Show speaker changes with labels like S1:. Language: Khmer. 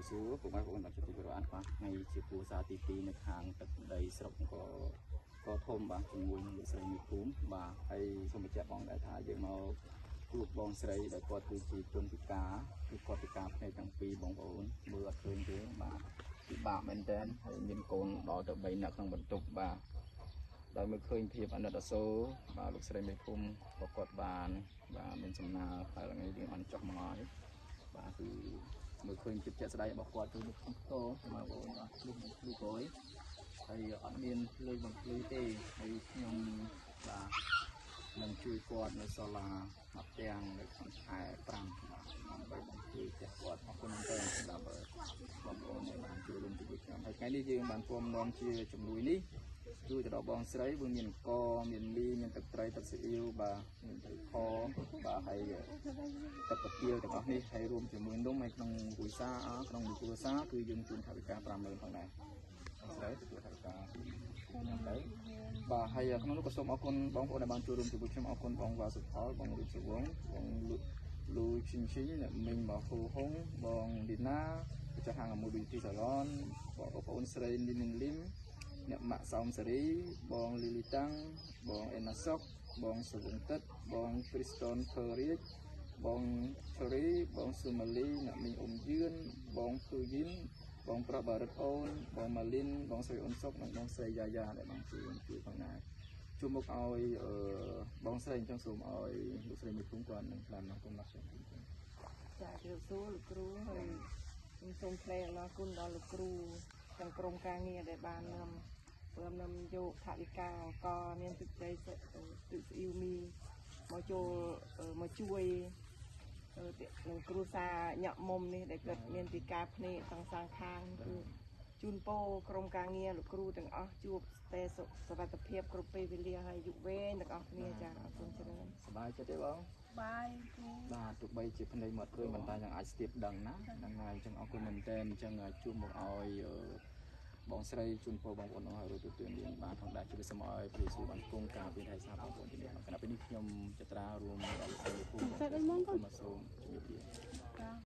S1: សួរពុកម៉ែបងប្អូនដល់ជាទីគោរពអានបាទថ្ងៃជាគ្រួសារទី2នៅខាងទឹកដីស្រុកក៏ធំបាទជាមួយនឹងលោកស្រីមីភូមិបាទហើយសូមបញ្ជាក់បងដែរថាយើងមកជួបបងស្រីដែលគាត់គឺជាជនពិការគឺគាត់ពិការភ្នែកទាំងពីរបងប្អូនមើលអត់ឃើញទេបាទពិបាកមែនតើហើយមានកូនដល់ទៅ3នាក់ក្នុងបន្ទប់បាទដោយមើលឃើញភាពអាណិតអាសូរបាទលោកស្រីមេភូមិក៏គាត់បានបាទមានសំណើហើយថ្ងៃនេះយើងអន់ចុះមកហើយបាទគឺមើលឃើញភាពជាក់ស្ដែងរបស់គាត់គឺនៅក្នុងផ្ទោបងប្អូនបាទលុះលុះក្រោយហើយអត់មានភ្លើងបំភ្លឺទេហើយខ្ញុំបាទនឹងជួយគាត់នៅសាលាមកទាំងនៅក្នុងខែ5បាទដើម្បីបំភ្លឺផ្ទះគាត់អរគុណមែនទែនសម្រាប់បងប្អូនដែលបានជួយរួមជាមួយខ្ញុំហើយថ្ងៃនេះយើងបានពំនាំជាជំនួយនេះជួយទៅដល់បងស្រីព្រោះមានកមានមីមានទឹកត្រីទឹកស៊ីអ៊ីវបាទមានត្រីខបាទហើយទឹកកាទៀវទាំងអស់នេះហើយរួមជាមួយនំហើយក្នុងគ្រួសារក្នុងគ្រួសារគឺយើងជូនថវិកា50000ផងដែរបងស្រីទទួលថវិកាខ្ញុំទៅបាទហើយក្នុងនោះក៏សូមអរគុណបងប្អូនដែលបានចូលរួមជាមួយខ្ញុំអរគុណបងវ៉ាសុផលបងរូបសវងបងលូឈិនឈិញអ្នកមីងមកហ៊ូហុងបងលីណាម្ចាស់ហាងអាមូឌីទីសាឡនបងប្អូនស្រីលីនលឹមអ្នកម៉ាក់សោមសេរីបងលីលីតាំងបងអេណាសុកបងសវងទឹកបងគ្រីស្តូនភើរាជបងឈរីបងស៊ូម៉ាលីអ្នកមីងអ៊ុំយឿនបងភឺយីនបងប្រុសបារិតអូនបងម៉ាលីនបងស្រីអ៊ុនសុកនិងបងស្រីយ៉ាយ៉ាដែលបានជួយផងដែរជួបមកឲ្យបងស្រីអញ្ចឹងសូមឲ្យលោកស្រីមួយភូមិគាត់នឹងថ្លែងអំណរគុណដល់ខ្ញុំ
S2: ចាជម្រាបសួរលោកគ្រូហើយខ្ញុំសូមថ្លែងអំណរគុណដល់លោកគ្រូទាំងក្រុមការងារដែលបាននាំព្រមនាំយកថវិកាកមានទឹកត្រីទឹកស្អ៊ីវមីមកចូលមកជួយនឹងគ្រួសារញាក់មុំនេះដែលគាត់មានពិការភ្នែកសង្សាងខាងគឺជូនពរក្រុមការងារលោកគ្រូទាំងអស់ជួបតែសុវត្ថិភាពគ្រប់ពេលវេលាហើយយុវែងទាំងអស់គ្នាចាអរគុណច្រើន
S1: សប្បាយចិត្តទេបង
S2: បាយគ្រូ
S1: បាទទោះបីជាភ្នែកមកឃើញប៉ុន្តែยังអាចស្ទាបដឹងណាហ្នឹងហើយអញ្ចឹងអរគុណមែនតើអញ្ចឹងជួបមកឲ្យបងស្រីជូនពរបងប្អូនឲ្យរួចទទួលមានបានផងដែរជួយសូមឲ្យព្រះយេស៊ូវបានគង់ការពារថែសារបងប្អូនទីនេះគណៈពេលនេះខ្ញុំចត្រារួមដល់លោកស្រីភូមិសូមជម្រាបលា។